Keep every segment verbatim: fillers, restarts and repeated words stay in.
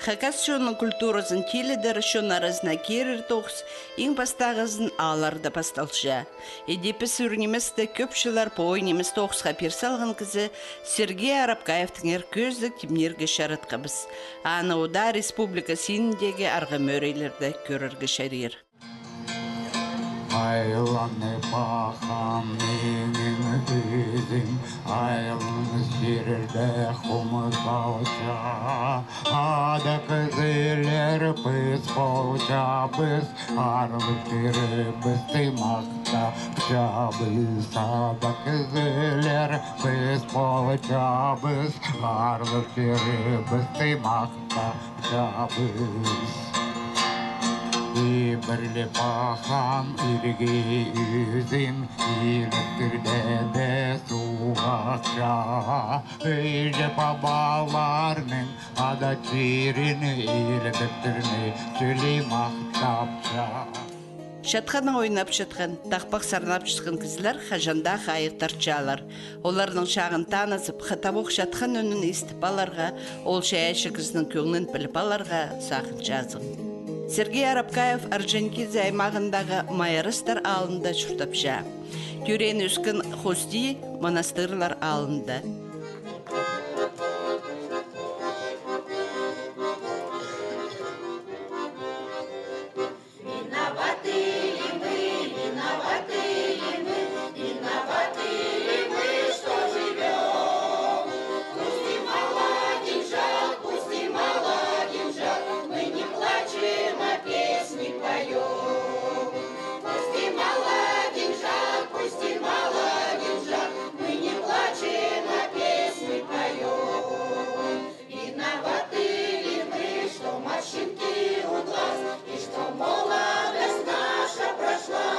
Хакас чонның культуразын тилідер, чон аразына кирер тоғыс иң пастағызын аалларда пасталча. Іди піс ӱр ниместе кӧп чыллар пу ой нимес тоғысха пир салған кізі Сергей Арапкаевтеңер кӧзідіг тимнирге чаратхабыс. Аны удаа республика синіндегі арғымӧӧрейлерде кӧрерге чарир. Айланып ахам минің ӧзім, айланып сирде хомыс алча. Ада кізілер піс полчабыс, аарлығ чирібісті махтапчабыс. Ада кізілер піс полчабыс, аарлығ чирібісті махтапчабыс. Ибірлеп ахам иргі ӧзім, иліктірде дее суғ ахча. Іҷе-пабаларның ада чирін, иліктірні чіли махтапча. Чатханнаң ойнапчатхан, тахпах сарнапчатхан кізілер хаҷан даа хайығ тартчалар. Оларның чағын танызып, хатабох чатхан ӱнін истіп аларға, ол чайаачы кізінің кӧңнін піліп аларға сағынчазың. Сергей Арапкаев Орджоникидзе аймағындағы Майрастар аалында чуртапча. Тӧреен-ӧскен Хости Монастырлар аалында. Виноваты ли мы, виноваты ли мы, виноваты ли мы, что живём? Пусть и молоденький, пусть и молоденький, мы не плачем, а песни поём. Пусть и молоденький, пусть и молоденький, мы не плачем, а песни поём. Виноваты ли мы, что морщинки у глаз, и что молодость наша прошла?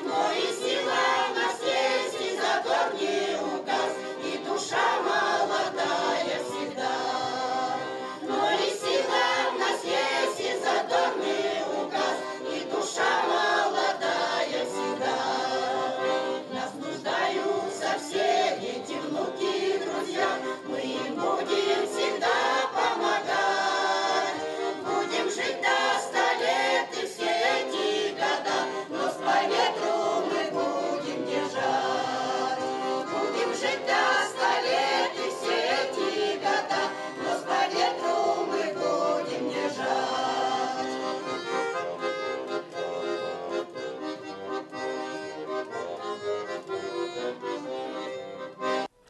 Но и сила в нас есть, и задор не угас, и душа молодая всегда. Но и сила в нас есть, и задор не угас, и душа молодая всегда. В нас нуждаются все дети, внуки, друзья. Мы им будем всегда помогать. Будем жить до ста лет и все эти года нос по ветру мы будем держать. Будем жить до ста лет и все эти года нос по ветру мы будем держать.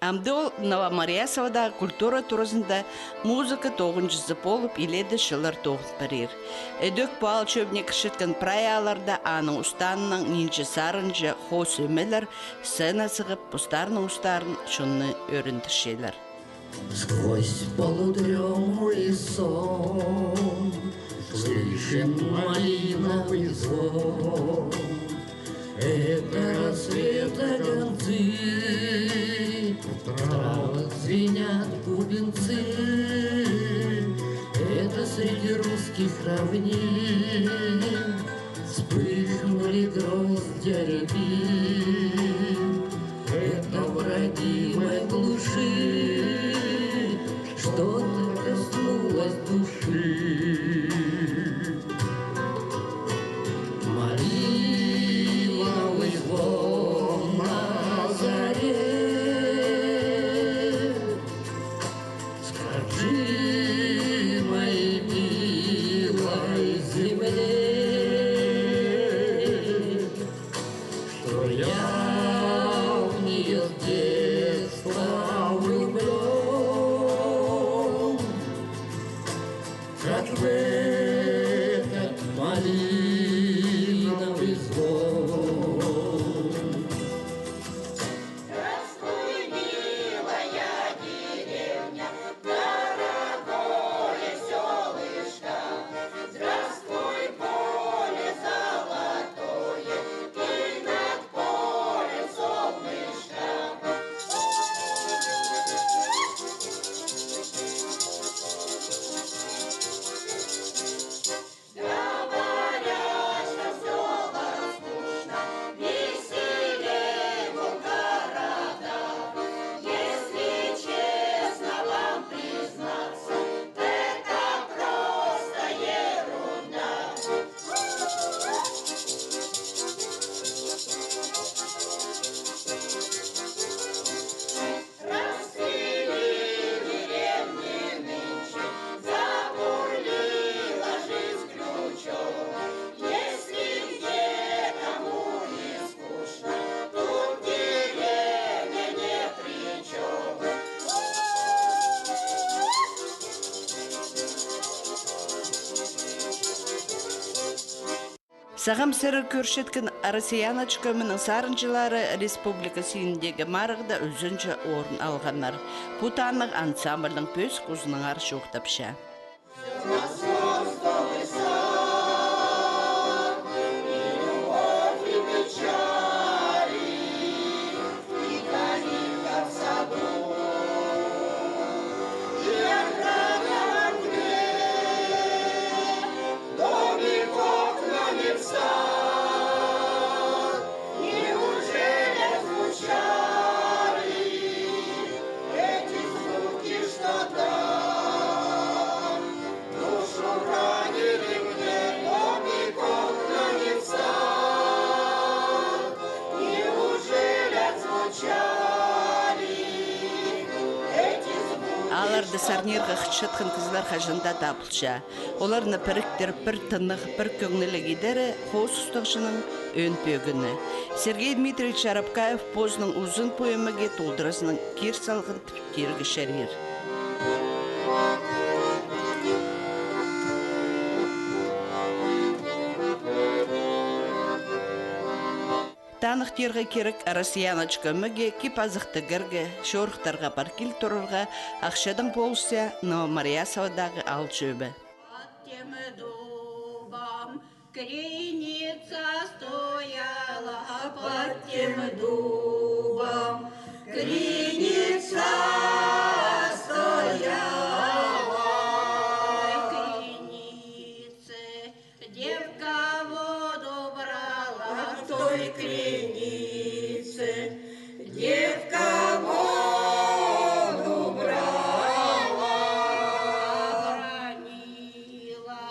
Амды ол Новомарьясоводағы культура туразында музыка тоғынҷызы полып, илееде чыллар тоғын парир. Ідӧк пу аал чӧбіне кірчеткен прай аалларда аның устаанынаң нинҷе сарынҷы, хоос ӧмелер сцена сығып, постарының устарын чонны ӧріндірчелер. Сквозь полудремный сон слышен малиновый звон. Это рассвета гонцы, в травах звенят бубенцы. Это среди русских равнин вспыхнули грозди рябины. Это в родимой глуши что-то коснулось души. Малиновый звон на заре. Скажи моей милой земле, что Сағам сірер кӧрчеткен «Россияночка» ӧменің сарынҷылары республика синіндегі марығда ӱзінҷі орын алғаннар. Пу танығ ансамбльдің пӧзік узыныңар чоохтапча. Аалларны сарнирға хынчатхан кізілер хаҷан даа табылча. Оларны піріктіріп, пір тынағ, пір кӧңніліг идері хоос устағҷының ӧӧн пӧгіні. Сергей Дмитриевич Арабкаев позының узын пу ӧмеге толдыразынаң кир салған тіп тирге чарир. Танығ тирге кирек «Россияночка» ӧмеге кип-азах тігерге, чорыхтарға пар-кил турарға ахчадаң полысча Новомарьясоводағы аал чӧбі. Под тем дубом креница стояла, под тем дубом креница стояла. Кренице девка воду брала, в той кренице девка воду брала. Обронила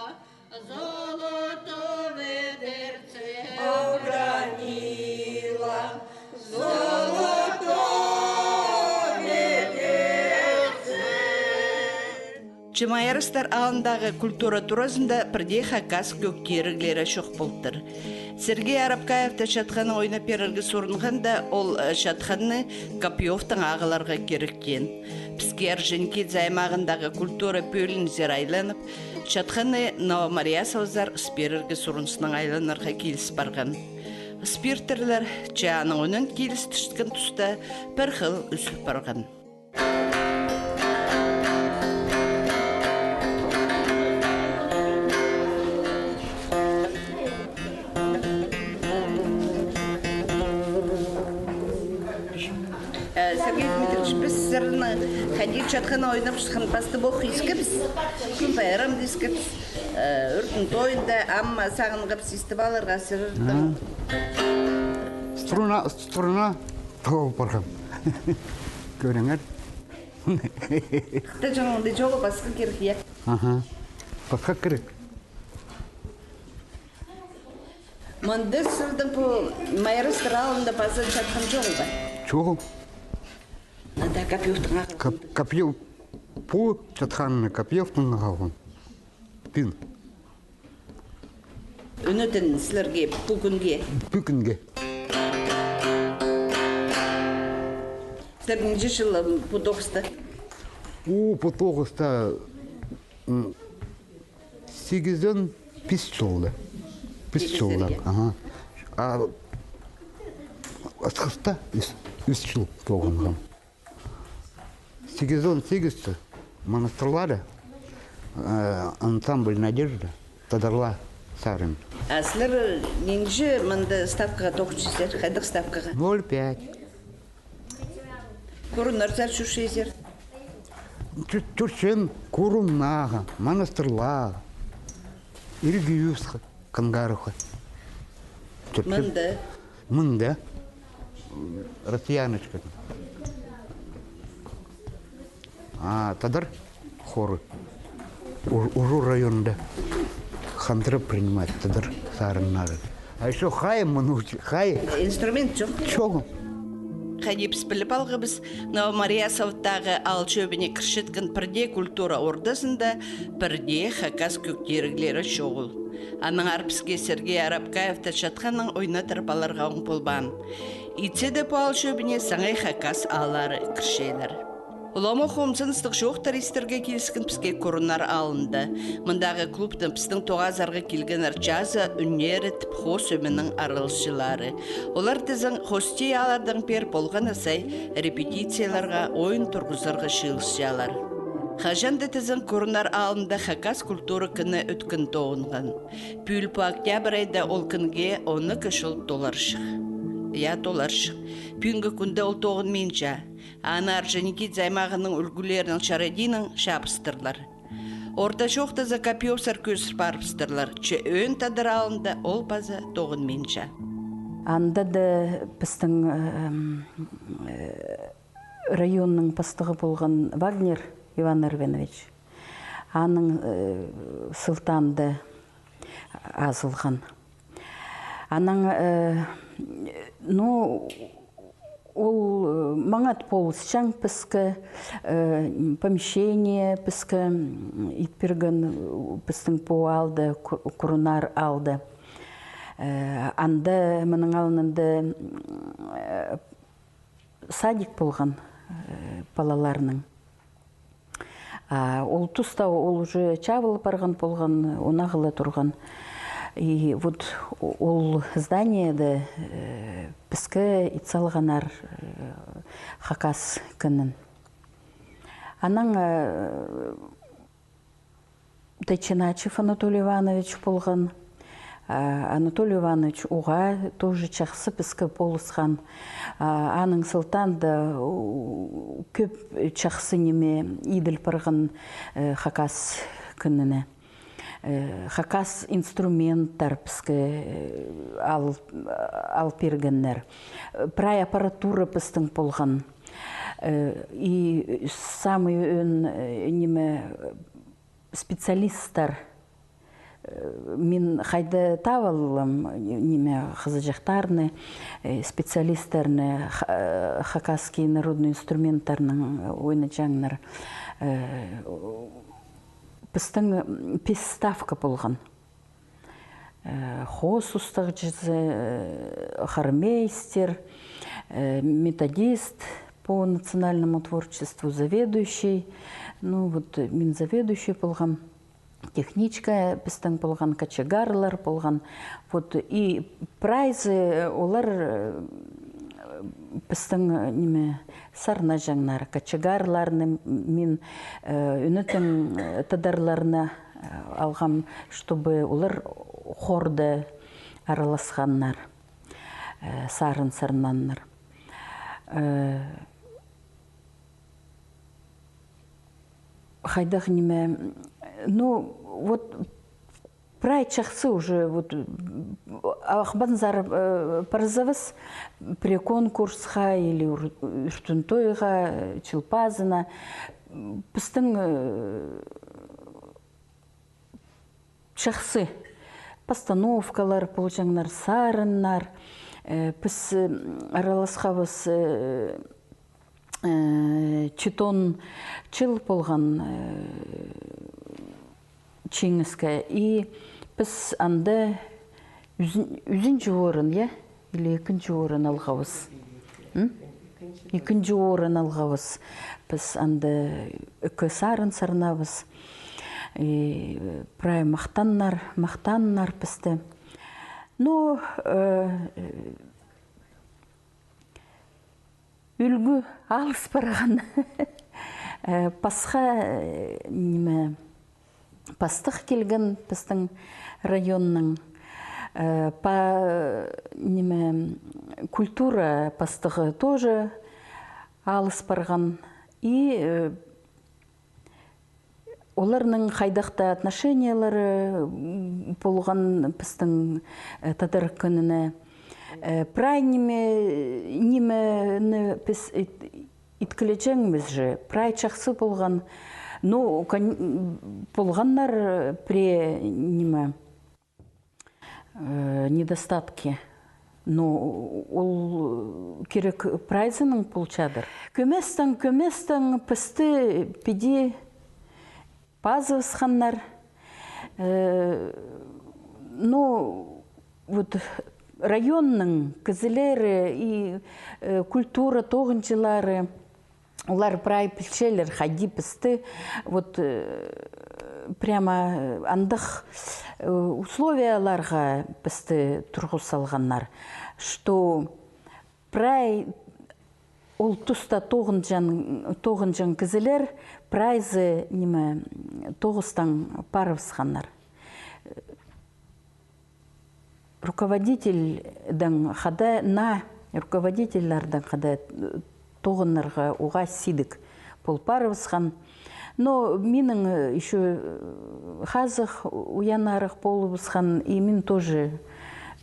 золото ведерце, обронила золото ведерце. Чемайрастар аалындағы культура туразында пірдее хакас кӧг тиріглері чох полтыр. Сергей Арабкаевты чатханнаң ойнап пирерге сурынғанда, ол, э, чатханны Копьёвтаң ағыларға кирек теен. Піске Орджоникидзе аймағындағы культура пӧлиинзер айланып, чатханны Новомарьясовозар ыс пирерге сурыныснаң айланарға киліс парған. Ыс пиртірлер, че аның ӧӧнін киліс тӱскен туста пір хыл ӱзӱл парған. Э, Сергей Дмитриевич, піс сірернің хайди чатханнаң ойнапчатхан пастабох искебіс, кӱн пайрамда искебіс, э, ӱртӱн тойында, ам сағынғабыс истіп аларға сірернің. А. Струна, струна тоғыл парған. Кӧріңер. Таҷаң, анда чоғыл, пасха кирек, я? Аха. Пасха кирек. Мында сірернің пу Майрастар аалында паза чатхан чоғыл ба? Чоғыл. Анда Копьёвтың ағылған. Коп-, Копьёв, пу чатханны Копьёвтың ағылған. Тың. Ӱнетін сірерге пу кӱнге. Пу кӱнге. Сірер нинҷе чыл, м, пу тоғыста? О, пу тоғыста, м, сигізон пис чылда. Пис чылда. Сигізон, я. Аха. А Асхыста ӱс, ӱс чыл тоғынғам. Сигізон сигізте Манастырлада, э, ансамбль «Надежда», тадарлар сарын. А сірер нинҷе мында ставкаға тоғынчазар, хайдағ ставкаға? Ноль пять. Кӱріннерзер чӧрчезер? Чӧ-, чӧрчем Курумнаға, Манастырлаға, Иргиевскка, Кангаровка. Чӧрчем. Мында? Мында. «Россияночка». А, тадар хоры. У-, Ужур районында хандыра принимать тадар сарыннары. А ещё хай мыны учи-, хай. Инструмент чох? Чох. Хайди піс піліп алғабыс, Новомарьясовтағы аал чӧбіне кірчеткен пірдее культура ордазында пірдее хакас кӧг тиріглері чоғыл. Аннаңар піске Сергей Арабкаевты чатханнаң ойнаттырып аларға оң полбаан. Итсе дее пу аал чӧбіне саңай хакас ааллары кірчелер. Улама хомзыныстығ чоохтар истерге киліскен піске Курунар аалында. Мындағы клубтың пістің тоғазарға килгеннер чазы ӱннері тіп хоос ӧменің араласчылары. Олар тізең хости ааллардаң пеер полған на сай репетицияларға, ойын турғызарға чыылысчалар. Хаҷан-да тізең Курунар аалында хакас культура кіні ӧткін тоғынған. Пӱӱл пу октябрь айда ол кінге он ікі чыл толарҷых. Я, толарҷых. Пӱӱнгі кӱнде ол тоғынминча. Аны Орджоникидзе аймағының ӱлгӱлерінең чарадиинең чабыстырлар. Орта чоохтаза, копьёсар кӧзір парыбыстырлар, че Ӧӧн Тадар аалында ол паза тоғынминча. Анда даа пістің, эм, э, районның пастығы полған Вагнер Иван Эрвенович. Аның, э, сылтаанда азылған. Анаң, э, ну, ол, э, маңат полысчаң піске, э, помещение піске, м, ит пирген, э, пістің пу аалда, Ку-, Курунар аалда. Э, анда, мының алнында, м, э, садик полған, э, палаларның. А ол туста ол уже чабыл парған полған, он ағыл турған. И вот ол зданиеде, э, піске ит салғаннар, э, хакас кінін. Анаң, э, Тайчиначев Анатолий Иванович полған. А, Анатолий Иванович уғаа тоже чахсы піске полысхан. А, аның сылтаанда, у, кӧп чахсы ниме иділ парған, э, хакас кініне. Э, хакас инструменттер піске, э, ал, ал пиргеннер. Прай аппаратура пістің полған. Э, и самый ӧӧн, э, ниме, специалисттер. Э, мин хайда таап алам, ниме, хызыҷахтарны, э, специалисттерні, ха-, э, хакасский народный инструменттернең ойнаҷаңнар. Э, пістің, м, пис ставка полған. Э, хоос устағҷызы, э, хормейстер, э, методист по национальному творчеству, заведующий. Ну, вот, э, мин заведующий полғам. Техничка пістің полған, кочегарлар полған. Вот, и прайзы, э, олар, э, пістің, э, ниме, сарнаҷаңнар, кочегарларны мин, э, ӱнетін, э, тадарларны, э, алғам, чтобы олар хорда араласханнар, э, сарын сарнаннар. Э, хайдағ ниме, ну, вот, прай чахсы уже, вот, м, Ағбанзар, э, парзабыс, пірее конкурсха или ӱр-, ӱртӱн тойға, э, Чыл пазына, м, пістің, э, чахсы постановкалар полҷаңнар, сарыннар, э, піс, э, араласхабыс, э, э, читон чыл полған, э, Чиңіске. И піс анда ӱзін-, ӱзінҷі орын, я? Или ікінҷі орын алғабыс? М? Ікінҷі орын алғабыс. Піс анда ікі сарын сарнабыс. И, э, прай махтаннар, махтаннар пісті. Ну, э, ӱлгӱ алыс парған. Э, пасха, э, ниме, пастығ килген пістің районның. Э, па, ниме, культура пастығы тоже алыс парған. И, э, оларның хайдағ-да отношениелері, м, полған пістің, э, тадар кініне. Э, прай ниме, нимені піс ит-, иткілеҷеңміс же, прай чахсы полған. Ну, кон-, полғаннар, э, пірее ниме, э, недостатки. Ну, ол кирек прайзының полчадыр. Кӧместең, кӧместең пісті піди пазыбысханнар. Э, ну, вот районның кізілері и, э, культура тоғынҷылары, олар прай пілчелер, хайди пісті, вот, э, прямо андағ, э, условияларға пісті турғыс салғаннар, что прай ол туста тоғынҷаң, тоғынҷаң кізілер прайзы, ниме, тоғыстаң парыбысханнар. Руководительдең хада, наа руководительлердең хада, э, тоғынарға уғаа сидік пол парыбысхан. Но минің, э, ещё, э, хазых, уянарых полыбысхан, и мин тоже,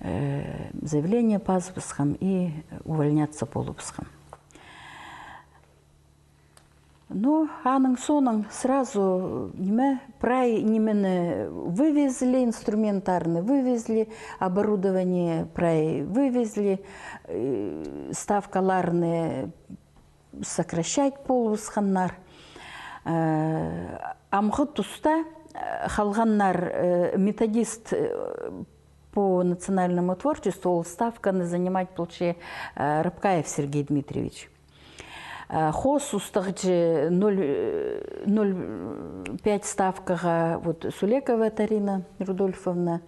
э, заявление пазыбысхам и увольняться полыбысхам. Ну, аның соонаң сразу, ниме, прай нимені вывезли, инструментарны вывезли, оборудование прай вывезли, э, ставкаларны сокращать полыбысханнар. Э, амғы туста, э, халғаннар, э, методист, э, по национальному творчеству, ол ставканы занимать полча, э, Рабкаев Сергей Дмитриевич. Э, хоос устағҷы ноль, э, ноль пять ставкаға вот Сулекова Тарина Рудольфовна.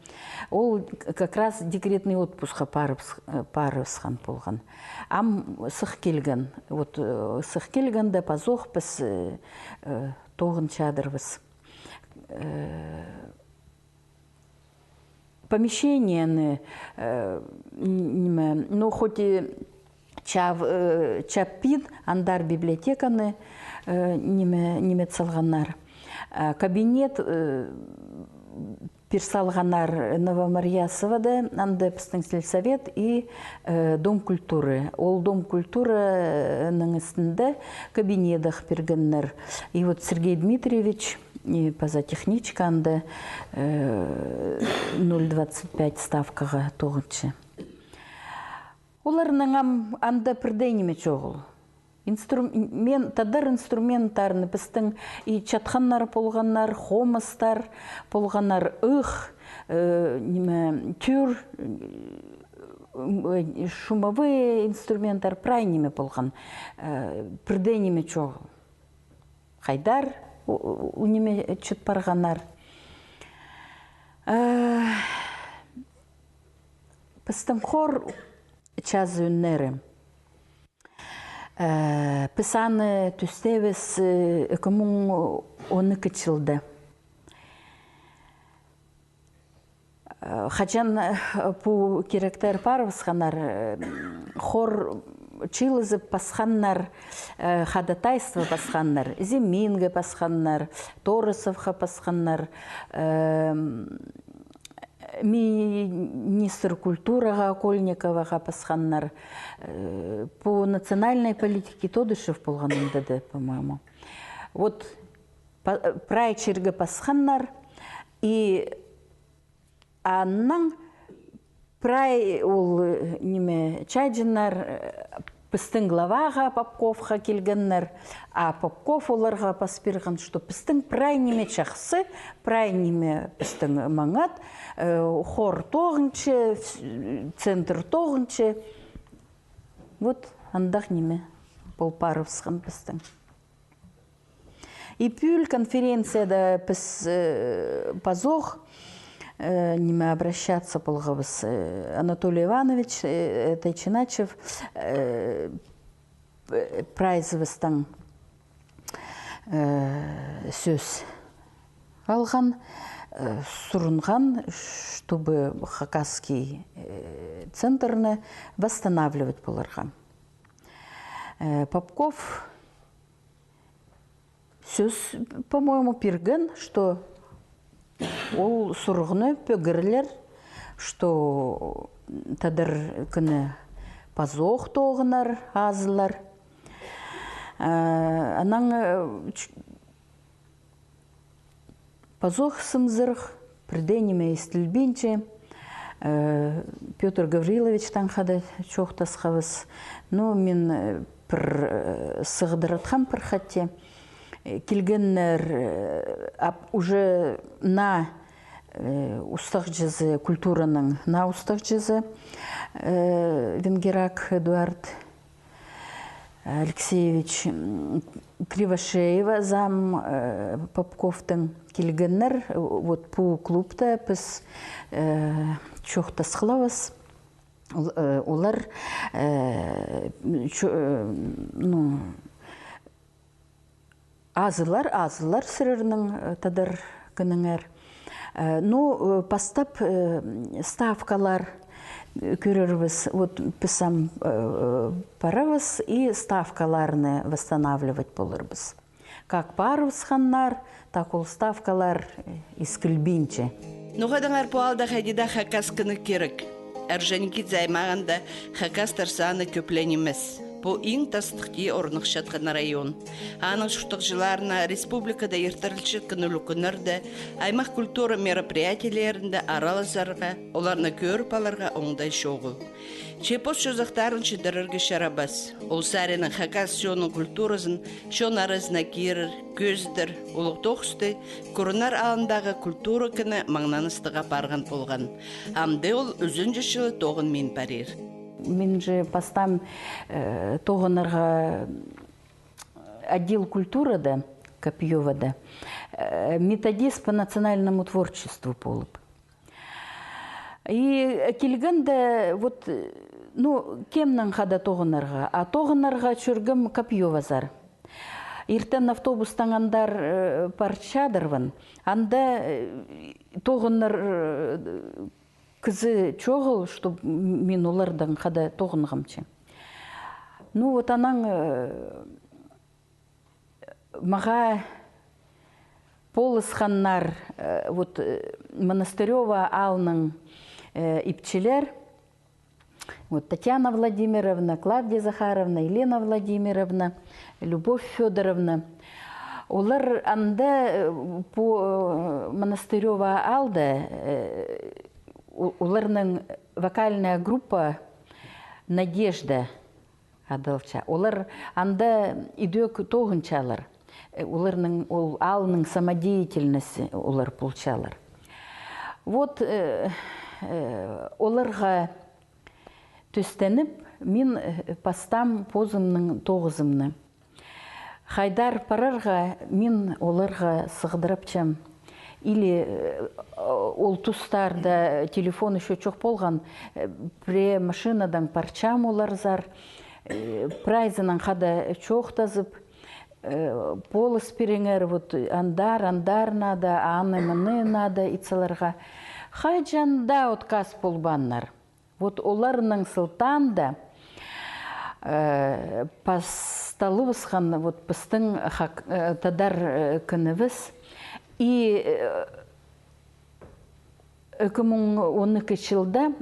Ол как раз декретный отпускха парыбыс-, э, парыбысхан полған. Ам сых килген. Вот, э, сых килгенде пазох піс, э, э, тоғынчадырбыс. Э, помещениені, э, ниме, ну, хоть и чап-, э, чаппин, андар библиотеканы, э, ниме, ниме салғаннар. Э, кабинет, э, пир салғаннар Новомарьясовада, анда пістің сельсовет и, э, дом культуры. Ол дом культурының істінде кабинетах пиргеннер. И вот Сергей Дмитриевич, и паза техничка анда, э, ноль двадцать пять ставкаға тоғынча. Оларның ам анда пірдее ниме чоғыл. Инстру-, мен тадар инструментарны пістің и чатханнар полғаннар, хомыстар полғаннар, ых, э, ниме, тӱр, э, шумовые инструменттар, прай ниме полған, э, пірдее ниме чоғыл. Хайдар у, у, у ниме чіт парғаннар. Э, пістің хор чазы ӱннері. Э, піс аны тӧстеебіс, э, ікі муң он ікі чылда. Э, хаҷан, э, пу киректер парыбысханнар, э, хор чыылызып пасханнар, э, ходатайство пасханнар, Зиминге пасханнар, Торосовха пасханнар, э, министр культураға Окольниковаға пасханнар, э, по национальной политике Тодышев полған анда да, по-моему. Вот, па-, прай чирге пасханнар, и аннаң прай ол, э, ниме, чааҷыннар, э, пістің главаға Попковха килгеннер, а Попков оларға пас пирген, что пістің прай ниме чахсы, прай ниме пістің маңат, э, хор тоғынча, вс-, центр тоғынча. Вот андағ ниме пол парыбысхан пістің. И пӱӱл конференцияда піс, э, пазох, э, ниме, обращаться полғабыс, э, Анатолий Иванович, э, Тайчиначев, э, п-, прайзыбыстаң, э, сӧс алған, э, сурынған, чтобы хакасский, э, центрны восстанавливать поларға. Э, Попков сӧс, по-моему, пирген, что ол сурығны пӧгірлер, что тадар кіні пазох тоғынар азылар. Э, анаң, э, ч-, пазох сымзырах, пірдее ниме истілбинче, э, Пётр Гавриловичтаң хада чоохтасхабыс. Ну, мин, э, пір, э, сығдыратхам пір хати. Э, килгеннер, э, ап-, уже наа, э, устағҷызы, культураның наа устағҷызы, э, Венгерак Эдуард. Алексеевич, м, Кривошеева, зам, э, Попковтың килгеннер, вот пу клубта піс, э, чоохтасхлабыс. Ол-, э, олар, э, чо-, э, ну, азылар, азылар сірернің, э, тадар кініңер. Э, ну, э, пастап, э, ставкалар, э, кӧрербіс. Вот піс ам, э, парабыс и ставкаларны восстанавливать поларбыс. Как парыбысханнар, так ол ставкалар, э, искілбинче. Ноға-даңар пу аалда хайди даа хакас кіні кирек. Орджоникидзе аймағында хакастар саны кӧпле нимес. Пу иң тастыхти орныхчатхан район. Аның чуртағҷыларына республикада иртірілчеткен ӱлӱкӱннерде, аймах культура мероприятиелерінде араласарға, оларны кӧріп аларға оңдай чоғыл. Че пос чозахтарын чідірерге чарабас. Ол саринаң хакас чонның культуразын чон аразына кирер, кӧзідер, улуғ тоғысты Курунар аалындағы культура кіні маңнаныстығ апарған полған. Амды ол ӱзінҷі чылы тоғынмин парир. Мин же пастаам, э, тоғынарға отдел культурада, Копьёвада, э, методист по национальному творчеству полып. И килгенде, вот, ну, кемнең хада тоғынарға? А тоғынарға чӧргем Копьёвазар. Иртен автобустаң андар, э, парчадырбын. Анда, э, тоғынар, э, кізі чоғыл, чтоб м-, мин олардаң хада тоғынғам че. Ну, вот анаң, э, мағаа полысханнар, э, вот, э, Монастырёво аалның, э, ипчілер, вот Татьяна Владимировна, Клавдия Захаровна, Елена Владимировна, Любовь Фёдоровна. Олар анда, э, пу, э, Монастырёво аалда, э, о-, оларның вокальная группа «Надежда» адалча. Олар анда идӧк тоғынчалар. Э, оларның, ол аалның самодеятельность олар полчалар. Вот, э, э, оларға тӧстеніп, мин, э, пастаам позымның тоғызымны. Хайдар парарға, мин оларға сығдырапчам. Или, э, ол тустарда телефон ещё чох полған, э, пірее машинадаң парчам оларзар, э, прайзынаң хада чоохтазып, э, полыс пиріңер, вот андар, андар надо, аны-мыны надо ит саларға. Хайҷан даа отказ полбааннар. Вот оларның сылтаанда, э, пасталыбысхан вот пістің хак-, э, тадар, э, кінібіс. И, э, ікі муң он ікі чылда,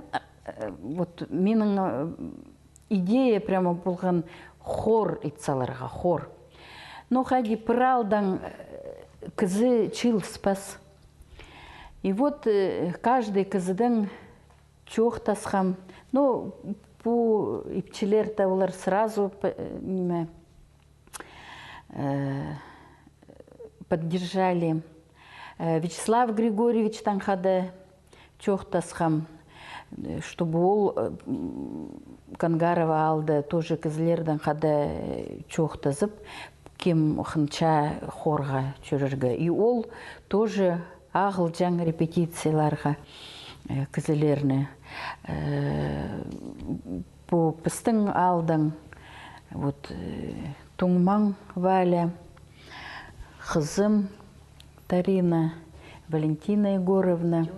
э, вот минің, э, идея прямо полған хор ит саларға, хор. Но хайди пір аалдаң, э, кізі чыылыспас. И вот, э, каждый кізідең чоохтасхам. Ну, пу ипчілер тее олар сразу п-, э, ниме, э, поддержали. Э, Вячеслав Григорьевичтең хада чоохтасхам, э, чтобы ол, э, м, Кангарово аалда тоже кізілердең хада, э, чоохтазып, кем хынча хорға чӧрерге. И ол тоже ағылҷаң репетицияларға, э, кізілерні. Э, пу пістің аалдаң, вот, э, туңмаң Валя, хызым Тарина, Валентина Егоровна.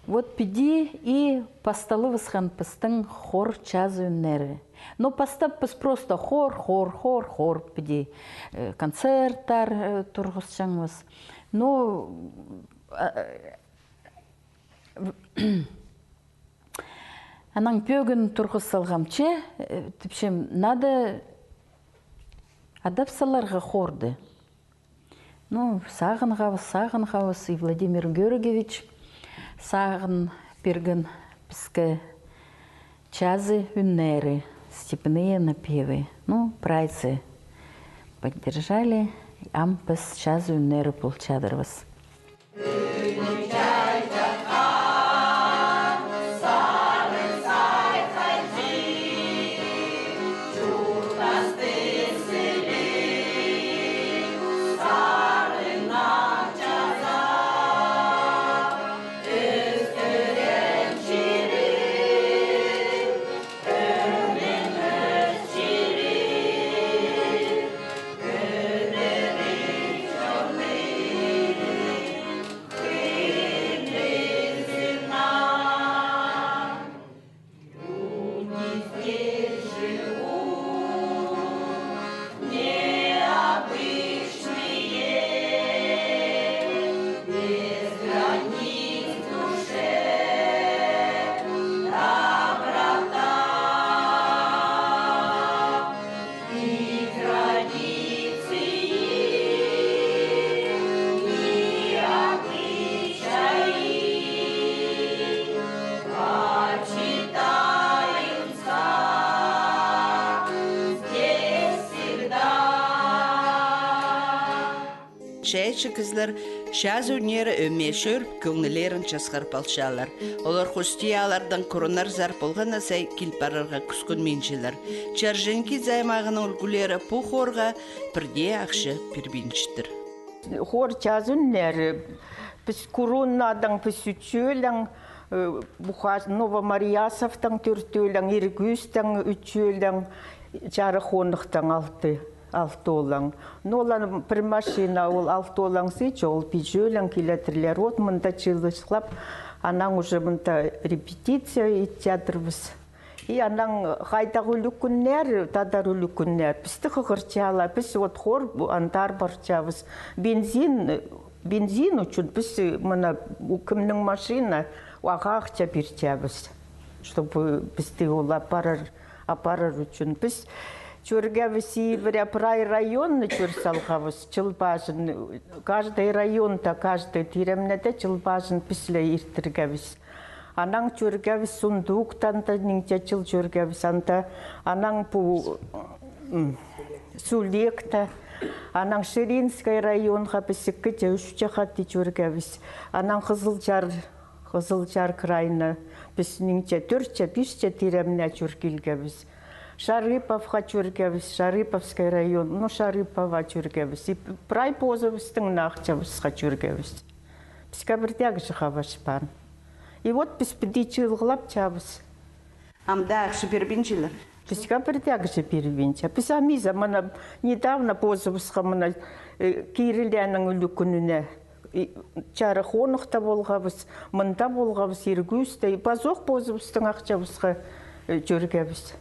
Вот піди и пасталыбысхан пістің хор час ӱннері. Но пастап піс просто хор, хор, хор, хор піди, э, концерттер, э, турғысчаңмыс. Но, а, э, анаң пӧгін турғыс салғам че, э, тіпчем, надо адап саларға хорды. Ну, сағынғабыс, сағынғабыс, и Владимир Георгиевич сағын пирген піске чазы ӱннері, степные напевы. Ну, прайзы поддержали, ам піс чазы ӱннері полчадырбыс. Чайаачы кізілер чазы ӱннері ӧме чӧріп, кӧңнілерін часхарып алчалар. Олар хости ааллардаң курунарзар полған на сай кил парарға кӱскӱнминчелер. Чарыҷынікі аймағының ӱлгӱлері пу хорға пір дее ахча пирбинчеттір. Хор чазы ӱннері піс Курунадаң піс ӱчӧлең, э, Бухач-, Новомарьясовтаң тӧртӧлең, Иргӱстең ӱчӧлең, Чарых Хоныхтаң алты, алты олаң. Ну, олар пір машина, ол алты олаң сыйча, ол пичӧлең килетірлер. Вот мында чыылысхлап, анаң уже мында репетиция итчетрбіс. И анаң хайдағ ӱлӱкӱннер, тадар ӱлӱкӱннер, пісті хығырчалар, піс вот хор андар парчабыс. Бензин, бензин ӱчӱн піс, мына, кемнің машина, ағаа ахча пирчебіс, чтобы пісті ол апарар, апарар ӱчӱн. Піс чӧргебіс ибіре прай районны чӧр салғабыс, чыл пазын, каждый районда, каждый тиремнеде чыл пазын піс ле иртіргебіс. Анаң чӧргебіс Сундуктанда, нинҷе чыл чӧргебіс анда, анаң пу, м, Сулекте, анаң Ширинский районға піс ікіҷе, ӱсче хати чӧргебіс. Анаң Хызылчар, Хызылчар крайына піс нинҷе, тӧртче, писче тиремне чӧр килгебіс. Шарыповха чӧргебіс, Шарыповский район, ну, Шарыповха чӧргебіс. И прай позыбыстың на ахчабысха чӧргебіс. Піске пірдеезі хабаспаан. И вот піс піди чыылғылапчабыс. Ам даа ахча пирбинчелер. Піске пірдеезі пирбинче. Піс ам иза, мына, недавно позыбысха, мына, э, Киріллеңнің ӱлӱкӱніне, и, Чарых Хонухта полғабыс, мында полғабыс, Иргӱсте, и пазох позыбыстың ахчабысха, э, чӧргебіс.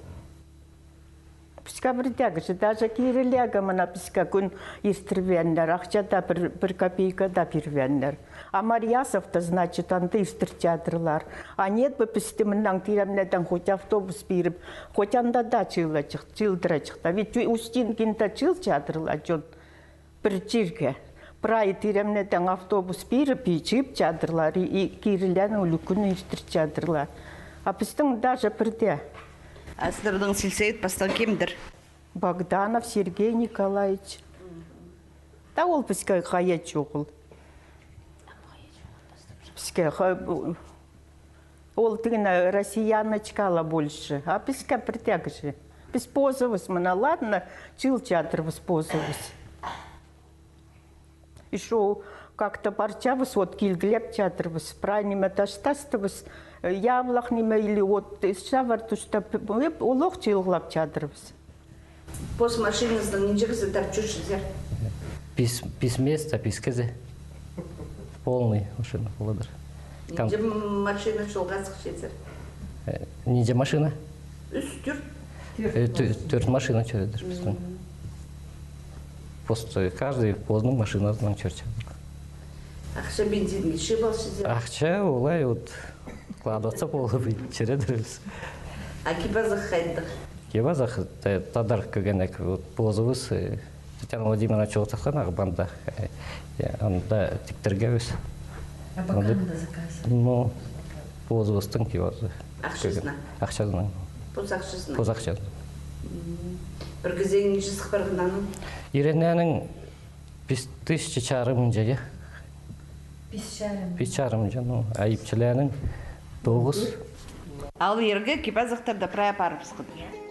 Піске пірдеезі, даже Киріллеге мына піске кӱн иртірбееннер, ахча даа пір, пір копейка даа пирбееннер. А Марьясовта, значит, анда иртірчедірлер. А нет бы пісті мыннаң тиремнедең хоть автобус пиріп, хоть анда даа чыылаҷых, чыылдыраҷых та. Ведь Устинкинда чыылчадырлар чон. Пір чирге. Прай тиремнедең автобус пиріп, и чыыпчадырлар, и, и Киріллеңнің ӱлӱкӱнін иртірчедірлер. А пістің даже пірдее. А сірернің сельсовет пастағы кемдір? Богданов Сергей Николаевич. Та ол піске хайа чоғыл. Піске ха-, бу-, Ол тігін, э, Россияночка ла больше. А піске пірдеезі. Піс позыбыс, мына, ладно, чыылчадырбыс позыбыс. Ещё как-то парчабыс, вот килгілепчадырбыс. Прай ниме тастастыбыс, э, яблах ниме или вот, э, савар туста п-, п-, олох чыылғылапчадырбыс. Пос машиназынаң нинҷе кізі тартчатсызар? Пис, пис места, пис кізі. Полный машина полар. Нинҷе машина чолға сыхчазар? Э, нинҷе машина? Ӱс, тӧрт. Э, тӧ-, тӧрт машина чӧредір пістің. Просто каждый позының машиназынаң чӧрче. Ахча бензинге чыып алчазар? Ахча олай вот. Кладываться полып, чӧредірбіс. А кип-азах хайдағ? Кип-азах, э, тадар кӧгенек, вот, позыбыс, э, Татьяна Владимировна чоохтатхан ағбанда, э, э, анда тіктіргебіс. А пока анда заказ? Ну, позыбыстың кип-азах. Ахчазынаң? Ахчазынаң. Пос ахчазынаң? Пос ахчазынаң. М. Пір кізі нинҷе сых парған аның? Иренненің пис тысяча чарым мынҷа, я? Пис чарым. Пис чарым мынҷа, ну, а ипчілернің тоғыс. Ал иргі кип-азахтарда прай парыбысханнар.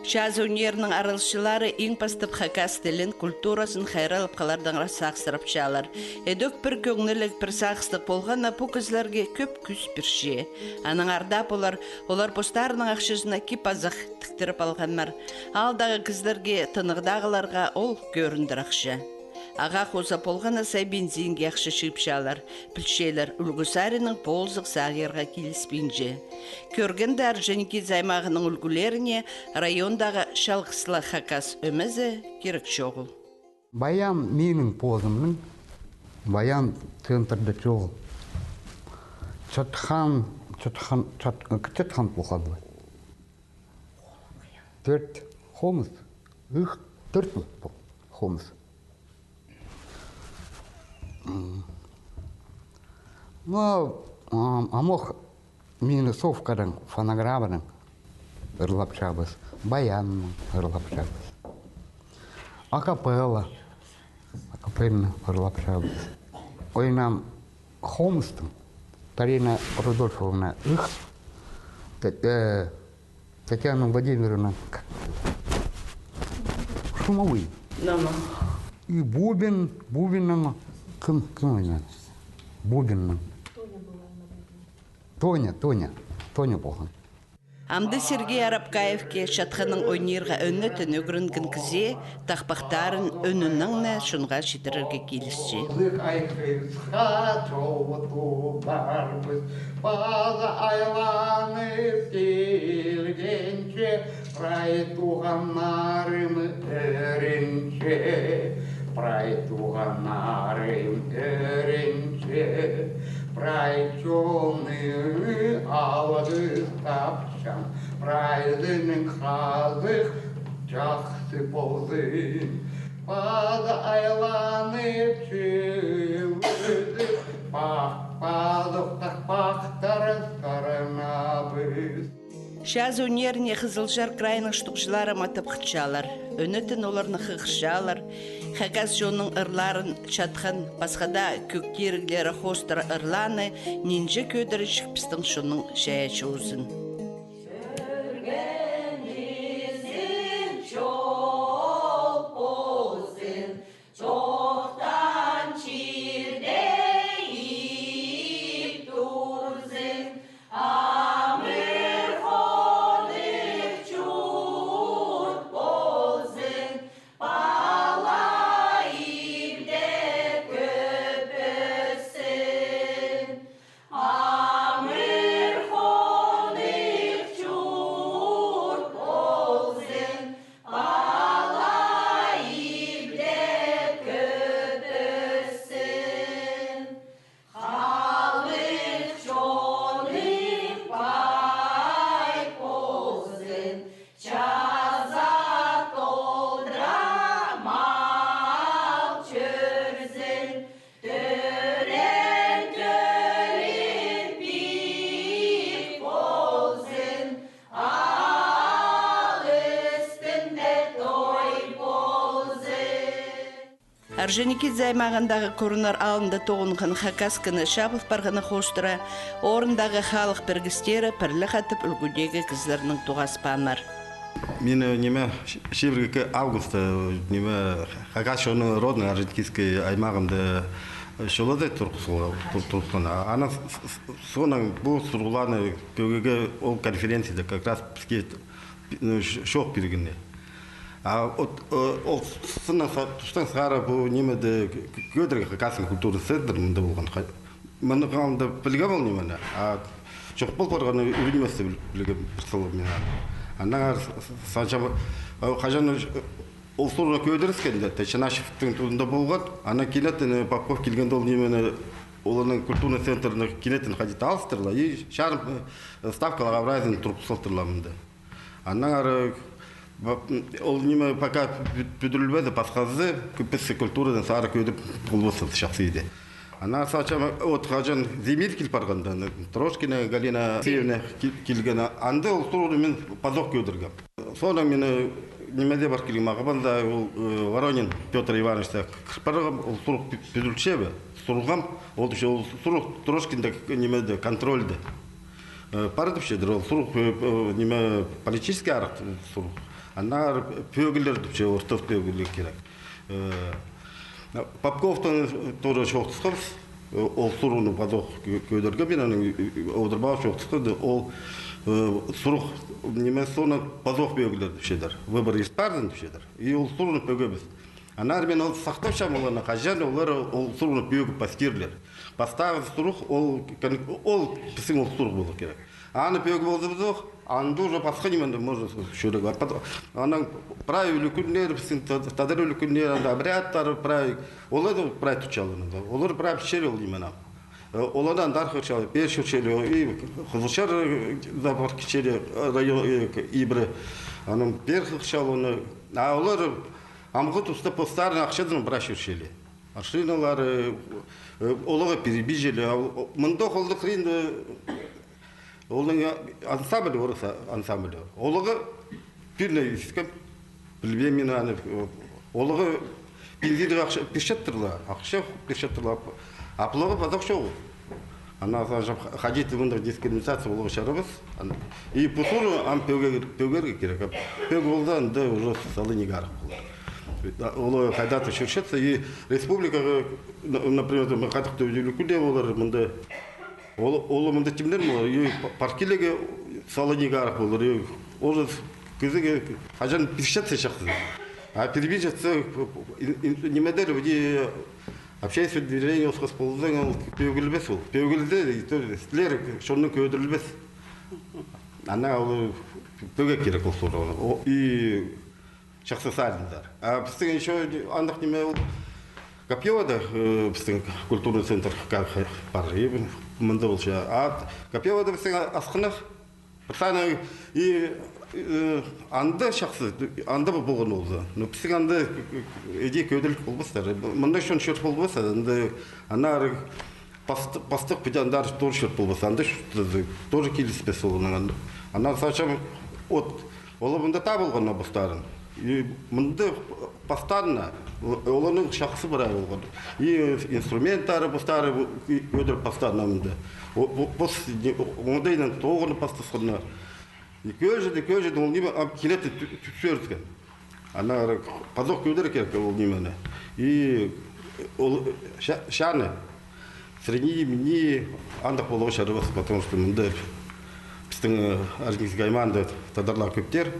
Чазы ӱннерінің араласчылары иң пастап хакас тілін, культуразын хайраллап халардаң сағыссырапчалар. Ідӧк пір кӧңніліг, пір сағыстығ полған на пу кізілерге кӧп кӱс пирче. Анаң артых полар, олар постарының ахчазына кип-азах тіктіріп алғаннар. Аалдағы кізілерге, тынағдағыларға ол кӧріндір ахча. Ағаа хоза полған на сай бензинге ахча чыыпчалар. Пілчелер, ӱлгӱ саринаң полызығ сағирға киліспинче. Кӧргенде, Орджоникидзе аймағының ӱлгӱлеріне райондағы чалғыс ла хакас ӧмезі кирек чоғыл. Баян минің позымның, баян центрда чоғыл. Чатхан, чатхан, чат-, чатхан полған. Тӧрт хомыс, ых, тӧрт пол-, хомыс. М. Ну, ам, амох минусовкадаң, фонограммадаң ырлапчабыс, баяннаң ырлапчабыс. Акапелла. Пірні парлап чабыс. Ойнам хомыстың. Тарина Рудольфовна Ых. Тет-, э, Татьяна Владимировна Шумовой. Нама. И Бубин, Бубинның кім, кім ойнады? Бубинның. Тоня, Тоня, Тоня полған. Амды Сергей Арапкаевке чатханнаң ойнирға ӧнетін ӱгренген кізее тахпахтарын ӧнінең не чонға читірерге килісче. Айхысха чоғыл тудырбыс, паза айланып килгенче, прай туғаннарым ӧрінче, прай туғаннарым ӧрінче, прай чонны алғыстапчам, прайзының хазых чахсы ползын. Паза айланып чӧрібіс, пах-, пазох тахпахтар сарнабыс. Чаз ӱннеріне Хызылчар крайның штукчылары матап хынчалар. Ӧнетін оларны хығырчалар. Хакас чонның ырларын чатхан, пасха даа кӧг тиріглері хоостыра ырлааны нинҷе кӧдірчік пістің чонның чайаачы узын. Чӧргенізің чол ползын, чоохтаан чирде ит турзын, амыр хонығ чурт ползын, пала ибде кӧп ӧссін. Амыр хонығ чурт ползын, пала ибде кӧп ӧссін. Халых чоным пай ползын, чаза толдыра мал чӧрзін, тӧреен тӧлім пик ползын, аал ӱстӱнде той ползын. Орджоникидзе аймағындағы Курунар аалында тоғынған хакас кіні чабыл парғаны хоостыра орындағы халых пірігістері пірле хатап ӱлгӱдегі кізілернең тоғаспааннар. Мин, э, ниме, ч-, чибіргі августта, э, ниме, хакас чоны родный Орджоникидский аймағында, э, чолада турғыс-, тур-, турғысхан. А, анаң с-, с-, соонаң пу сурығларны пӧгерге ол конференцияда как раз піске, ну, ч-, чоох пиргеннер. А от, э, ол сыннаң са-, тустаң сығара пу нимеде к-, к-, кӧдірерге хакастың культурный центр мында полған. Ха-, мыны алнында пілгем ол нимені, а чох пол парғаны ӱр ниместі піл-, пілгем пір сылы мин аны. Анаң ары с-, с-, санчам, э, хаҷан, э, ол сурығ кӧдіріскенде, Тачанашевтің тузында полған, анаң кинетін, э, Попов килгенде ол нимені, оларның культурный центрні кинетін хайди алыстырлар, и чарым, э, ставкалығ образиен турғыс салтырлар мында. Анаң ары, ба-, м, ол ниме пока пӱ-, пӱдірілбеді, пасхазы, піс культурадаң сары кӧдіріп полбаспыс чахсы иде. Анаң сачам, от хаҷан Земир кил парғанда, аны, Трошкина Галина Алексеевна кил-, килген, анда ол сурығны мин пазох кӧдіргем. Соонаң мин, э, нимеде пар килгем, Ағбанда ол, э, Воронин Пётр Ивановичте кір парғам, ол сурығ пӱ-, пӱдірілче бе? Сурғам, ол, ол сурығ Трошкинде, нимеде, контрольде. Э, пар тіпчедір, ол сурығ, э, э, ниме, политический арах сурығ. Аннаңар пӧгілер тіпче, ортас пӧгілер кирек. Э, Попковтаң тоже чоохтасхабыс, э, ол сурығны пазох кӧ-, кӧдіргем, мин аны, э, одырбаам, чоохтасхам, ол, э, сурығ, ниме, соонаң пазох пӧгілер тіпчедір. Выбор есть, пардын тіпчедір. И ол сурығны пӧгебіс. Аннаңар мин ол сахтапчам оларны, хаҷан олар ол сурығны пӧгіп пастирлер. Пастағы сурығ, ол кон-, ол пістің ол сурығ полар кирек. Аны пӧгіп ползабыс ох, анда уже пасха нимені можно чӧрерге. А пот-, анаң прай ӱлӱкӱннер, пістің та-, тадар ӱлӱкӱннер, анда обрядтар прай, олар да прай тутчалар анда. Олар прай пілчелер ол нимені. Э, оларны андар хығырчалар, пеер чӧрчелер, и Хызылчар, э, запорт кичелер, э, район, э, к-, ибіре. Анаң пеер хығырчалар, а олар амғы туста постарының ахчазын прай чӧрчелер. Машиналар, э, э, оларға перебежали. А ол, о, мында холдык хрен, э, олның, э, ансамбль, орыс, а, ансамбль. Оларға пирне искем, пілбеем мин аны, э, оларға Бензинге ахча пирчеттірлер, ахча пирчеттірлер, а пылағға пазох чоғыл. Анаң сағынчам, хайди мындағ дискриминация поларға чарабас. И пу сурығ ам пӧгер-, пӧгерге кирек. Пӧг полза, анда уже салыниинҷа арах полар. Ол хайда-да чӧрчетсе, и республикаға, на-, например, хайдағ-да ӱлӱкӱнде полар, мында ол, ол мында тимнең полар, и па-, паркилерге салыниинҷа арах полар, и уже кізіге хаҷан пирчетсе чахсы. А пирбинчетсе, ин-, ин-, нимедер, иди общественное движение осхас ползаң, ол пӧгілбес ол. Пӧгілзе, и то, сілер чонның кӧдірілбес. Анаң ол пӧгер кирек ол сурығны. О, и чахсы сариндар. А пістің ещё андағ ниме ол Копьевода, э, пістің культурный центр ка-, ка-, пар. И мында полча. А Копьевода пістің асхынах пір саны и, э, анда чахсы, анда полған полза. Но пістің анда, э, иди кӧдіріліп полбастар. Мында чон чӧр полбастар. Анда, анар паст-, пастых піди андар тоже чӧр полбас. Анда чуртазы тоже киліспес оларнаң. Анар сағынчам, от, олар мында таа полған на постарын. И мында постоянно о-, оларның чахсы прай полған. И инструменттары постары, и кӧдір постоянно мында. О-, о-, пос, не, о-, оңдайнаң тоғын пастасханнар. И кӧрчеде, кӧрчеде, ол ниме, ам, килетті тӱ-, тӱсчеткен. Анар пазох кӧдір кирек ол нимені. И ол ча-, чаны средний, миний андағ поларға чарабас, потому что мында пістің, э, Орджоникидзе аймаанда тадарлар кӧптер.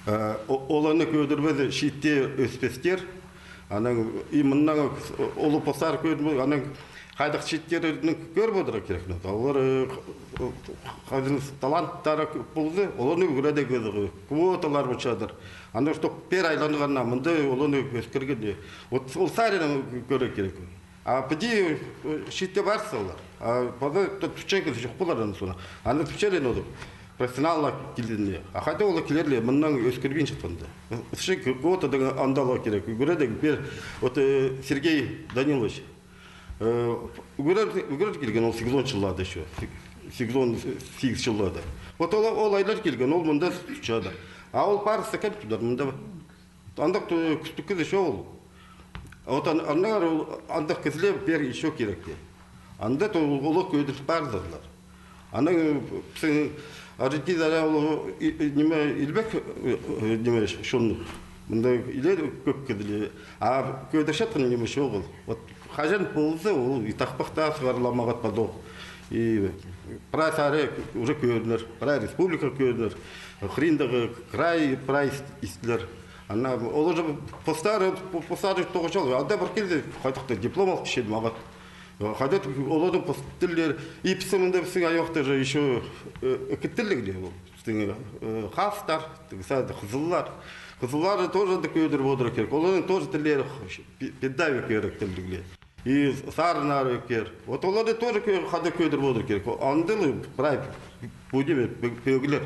Э, о-, оларны кӧдірбезе, чиитте ӧспестер. Анаң, и мыннаң олар постары кӧдір, анаң хайдағ чииттерні кӧр поларға кирек. Но олар, э, х-, х-, хазин таланттары полза, оларны ӱгредерге квоталар полчадыр. Анда чтоб пеер айланғаннаң, мында оларны ӧскіргенде. Вот ол саринаң кӧрер кирек. А піди, э, чиитте парза олар. А паза тіпчең кізі чох полар аның соонаң. Анда тіпчелер ол. Профессионаллар килгенде. А хайда олар килерлер, мыннаң ӧскірбинчеткенде. Ысчы квотадаң андағлар кирек. Ӱгредерге пеер, вот, э, Сергей Данилович. Э, ӱгрен-, ӱгрен килген ол сигізон чылларда ещё. Сиг-, сигізон сигіс чылларда. Вот ол, ол айлар килген, ол мында тутчадыр. А ол парза кем тудар мында? Андағ ту-, кӱстіг кізі чоғыл. А вот ан-, аннаңар ол андағ кізілер пеер ещё киректе. Анда то ол кӧдір парзарлар. Анаң, э, пістің Аржаки Заря ол, и, и, ниме, илбек, э, э, ниме, чон. Мында илер кӧп кізілер. А кӧдірчеткен ниме чоғыл. Вот хаҷан полза, ол и тахпахта сығарыла мағат падох. И прай сари уже кӧрінер, прай республика кӧрінер. Хыриндағы край прай ис-, истілер. Ана, ол уже постары, по-, постары тоғынчалар. Анда пір килзе, хайдағ-да диплом алып килче мағат. Хайдағ-да оларның пос-, тіллері. И пістің мында, пістің аймахта же ещё, э, ікі тілліг ле ол. Пістің, э, хазтар, тігі саада хызыллар. Хызыллар тоже анда кӧдіріп одырарға кирек. Оларның тоже тіллері х-, пе-, педагог кирек тілліг ле. И сарыннары кӧр. Вот оларны тоже кӧ-, хайдағ кӧдіріп одырарға кирек. Андағ прай пу ниме пӧ-, пӧгілер.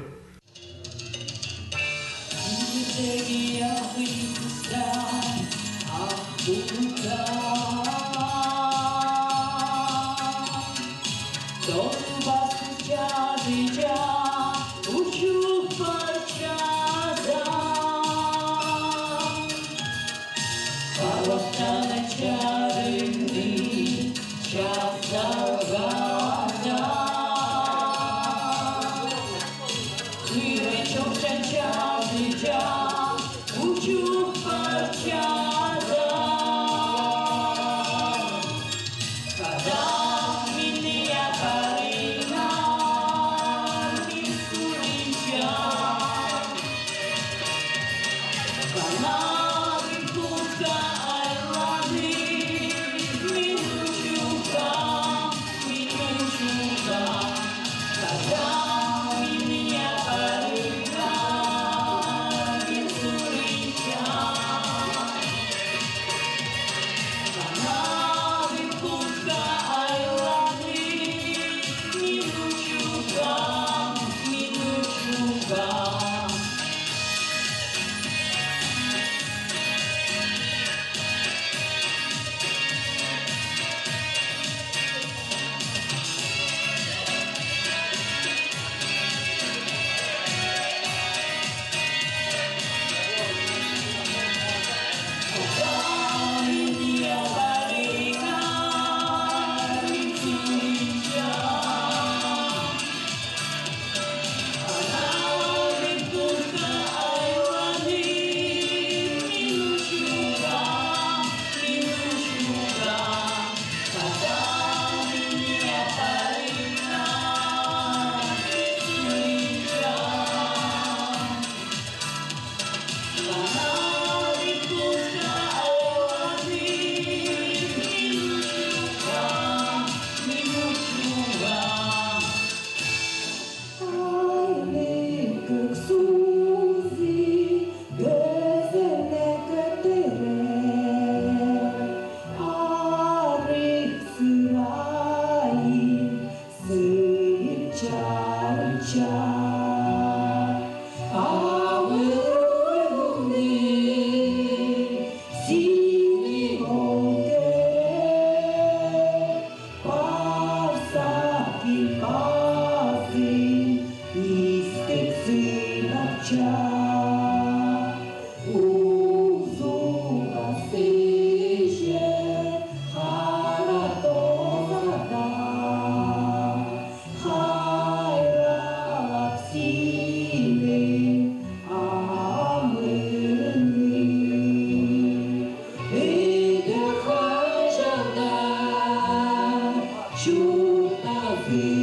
Чуртазында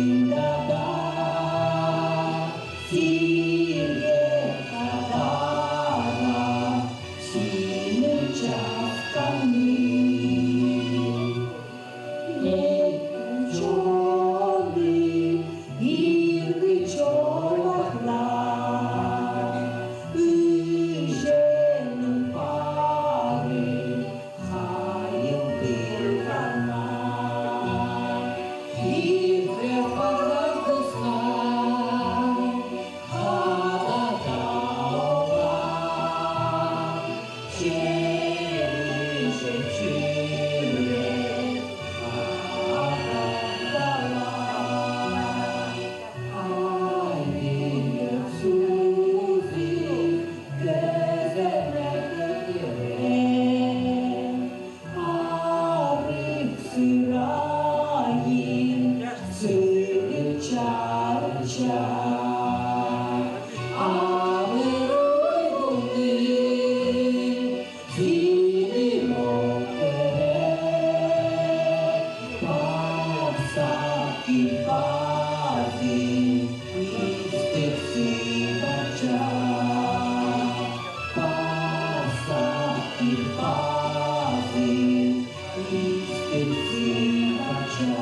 сирге хатаға синің часханның. Ниме чоны иргі чолахла, ӱҷенің пары хайыл пирғана. Ирге парғазысха, хада тауға, чері чӱрек хада дала. Айып сузы кӧзенек кірген, арығ сырайын сӱріп чарча. Алыр ойғылды синің оңдыра, паза кип пазы истіп сыйбача, паза кип пазы истіп сыйбача.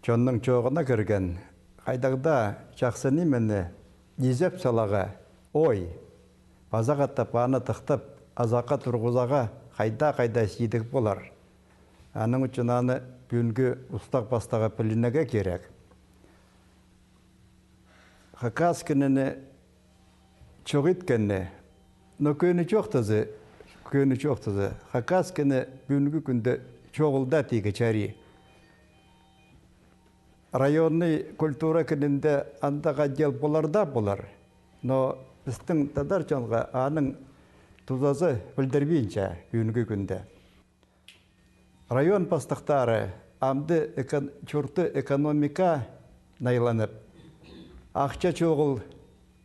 Чонның чооғына кірген хайдағ-да чахсы нимені изеп саларға, ой, паза хатап аны тыхтап, азахха турғызарға хайда-хайда сидік полар. Аның ӱчӱн аны пӱӱнгі устағ-пастағы пілінерге кирек. Хакас кінені чох иткені, но кӧні чоохтаза, кӧні чоохтаза, хакас кіні пӱӱнгі кӱнде чоғыл даа тигі чарир. Районный культура кінінде андағ отдел полар даа полар, но пістің тадар чонға аның тузазы пілдірбинче пӱӱнгі кӱнде. Район пастыхтары амды эко-, чурты экономика найланып, ахча чоғыл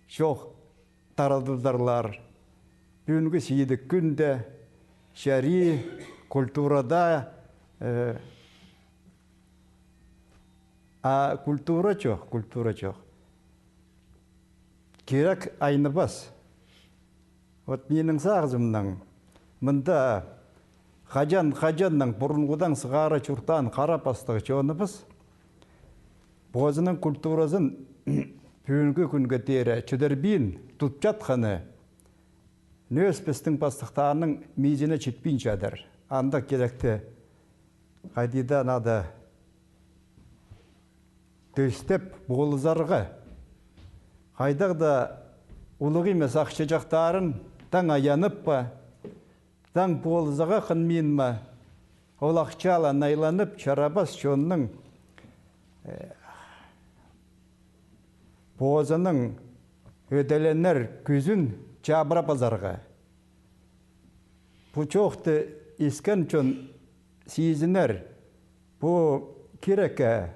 чох тарадыбызарлар. Пӱӱнгі сидік кӱнде чарир культурада, э, а культура чох, культура чох. Кирек айныбас. Вот минің сағызымнаң, мында хаҷан-хаҷаннаң пурунғыдаң сығара чуртаан хара пастығ чоныбыс позының культуразын пӱӱнгі кӱнге теере чідірбин тутчатханы нӧс пістің пастыхтарның мизіне читпин чадыр. Андағ киректі хайди даа надо тӧстеп полызарға. Хайдағ даа улуғ нимес ахчаҷахтарын таң аянып па, таң полызарға хынмин ма, ол ахчала найланып, чарабас чонның, э, позының ӧделенер кӱзін чабыра пазарға. Пу чоохты искен чон сизінер, пу кирекке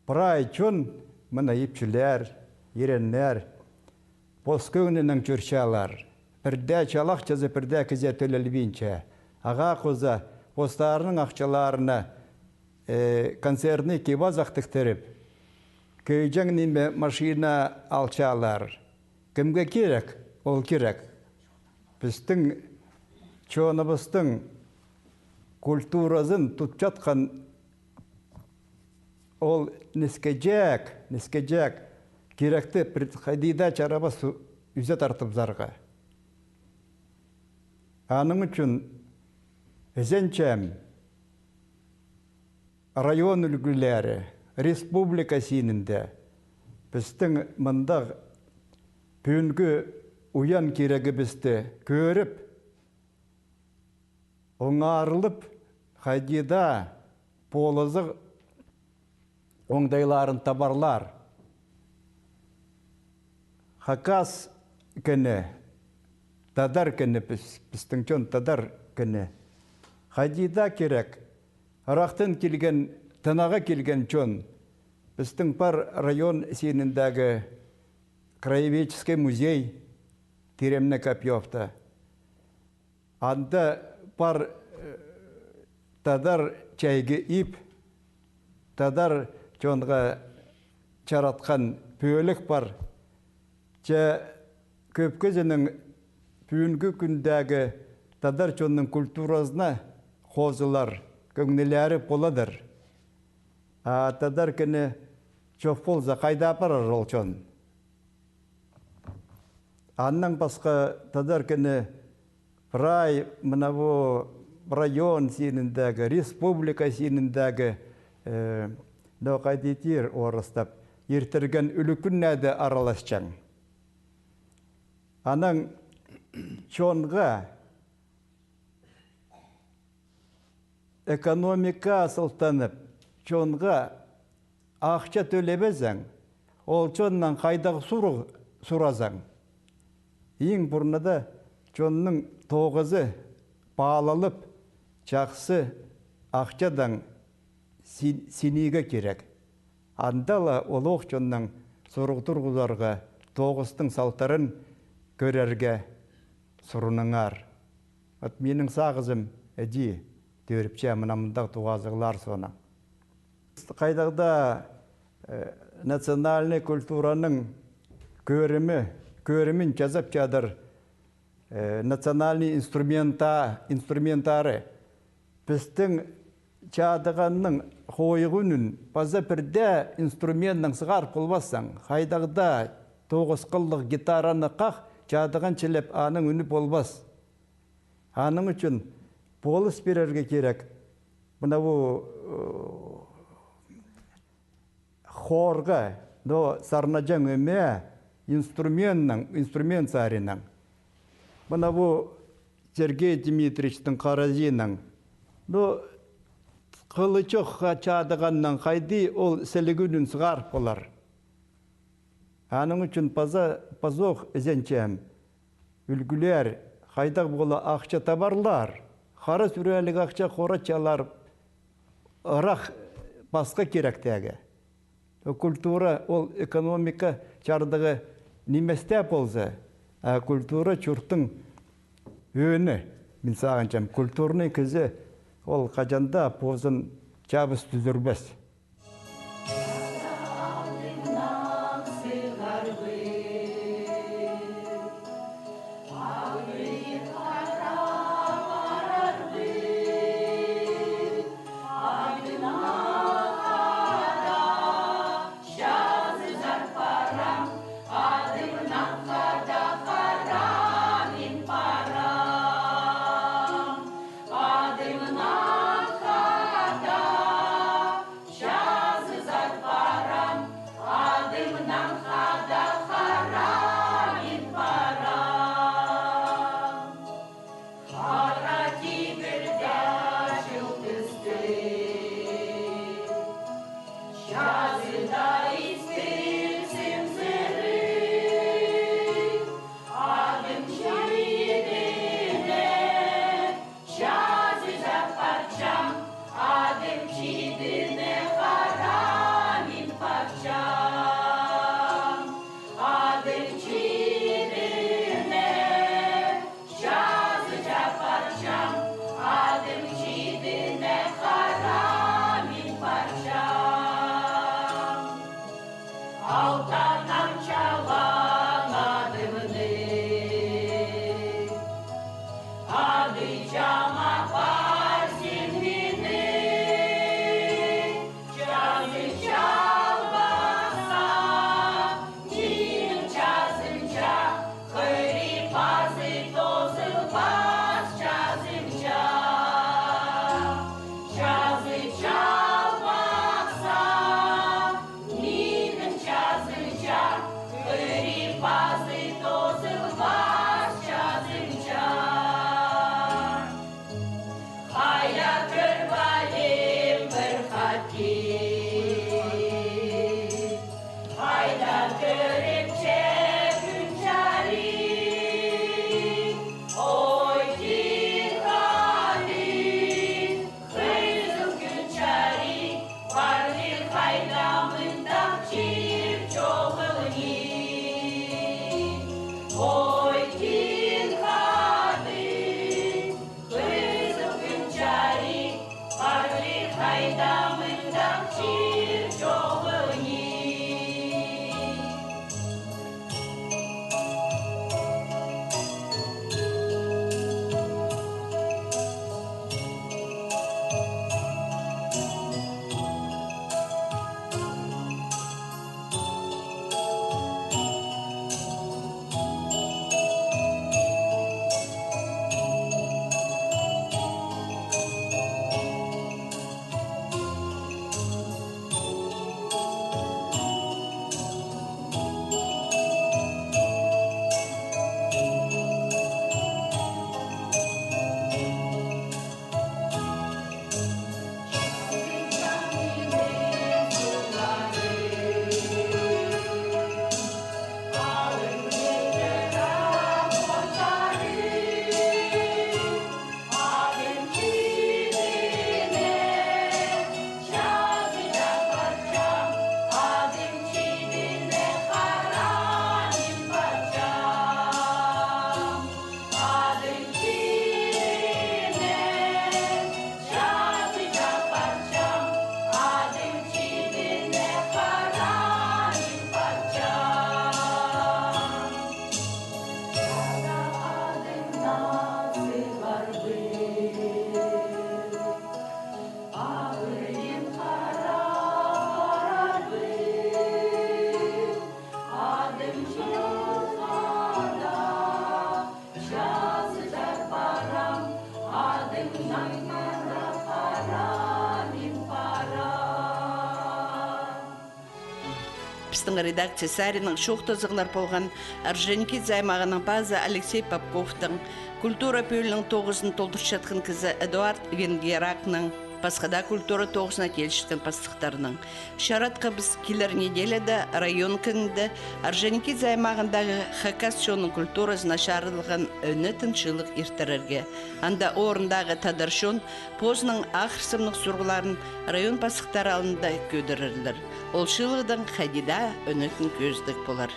прай чон, мына, ипчілер, иреннер, пос кӧңнінең чӧрчелер. Пір дее чал ахчазы пір дее кізее тӧлелбинче. Ағаа хоза постарының ахчаларына, э, концертный кип-азах тіктіріп, кӧйҷең ниме машина алчалар. Кемге кирек? Ол кирек. Пістің чоныбыстың культуразын тутчатхан ол нискеҷек, нискеҷек киректі пір хайди даа чарабас ӱзе тартыбызарға. Аның ӱчӱн ізенчем, район ӱлгӱлері, республика синінде пістің мындағ пӱӱнгі уян кирегібісті кӧріп, оңарылып, хайди даа полызығ оңдайларын табарлар. Хакас кіні, тадар кіні, піс, пістің чон тадар кіні. Хайди даа кирек, ырахтаң килген, тынағға килген чон. Пістің пар район синіндегі краеведческий музей, тиремне Копьёвта. Анда пар, э, Тадар чайғы иб, тадар чонға чаратхан пӧлік пар. Че кӧп кізінің пӱӱнгі кӱндегі тадар чонның культуразына хозылар, кӧңнілері поладыр. А тадар кіні чох полза, хайда апарар ол чон? Аннаң пасха тадар кіні прай мына пу район синіндегі, республика синіндегі, э, но хайди тир орыстап, иртірген ӱлӱкӱннерде араласчаң. Анаң чонға экономика сылтанып, чонға ахча тӧлебезең, ол чоннаң хайдағ сурығ суразаң? Иң пурнада чонның тоғызы паалалып, чахсы ахчадаң син-, синиге кирек. Анда ла олох чоннаң сурығ турғызарға, тоғыстың салтарын кӧрерге сурыныңар. Вот минің сағызым іди тӧріпче мына мындағ тоғазығлар соонаң. Хайдағ даа, э, национальный культураның кӧрімі, кӧрімін чазап чадыр, э, национальный инструмента-, инструментары. Пістің чадығанның хойығ ӱнін паза пірдее инструментнең сығарып полбассаң, хайдағ даа тоғыс хыллығ гитараны хах, чадыған чілеп, аның ӱні полбас. Аның ӱчӱн полыс пирерге кирек. Мына пу, э, хорға, но сарнаҷаң ӧме инструментнең, инструмент саринаң. Мына пу Сергей Дмитриевичтің харазинаң. Но хылы чох ха-, чадығаннаң хайди ол сіліг ӱнін сығарып полар? Аның ӱчӱн паза, пазох ізенчем. Ӱлгӱлер, хайдағ пола ахча табарлар. Хара сӱреліг ахча хоратчалар ырах пасха киректегі. Культура ол экономика чардығы нимес тее полза, а культура чурттың ӧӧні, мин сағынчам, культурный кізі ол хаҷан даа позын чабыс тӱзірбес. Пістің редакция саринаң чоохтазығлар полған Орджоникидзе аймағының пазы Алексей Попковтың, культура пӧлиинің тоғызын толдырчатхан кізі Эдуард Венгеракның, пасха даа культура тоғызына теелчеткен пастыхтарның. Чаратхабыс килер неделяда район кінінде Орджоникидзе аймағындағы хакас чонның культуразына чарыдылған ӧнетін чыылығ иртірерге. Анда орындағы тадар чон позының ахыр сомнығ сурығларын район пастыхтары алнында кӧдірерлер. Ол чыылығдаң хайди даа ӧнетін кӧзідіг полар.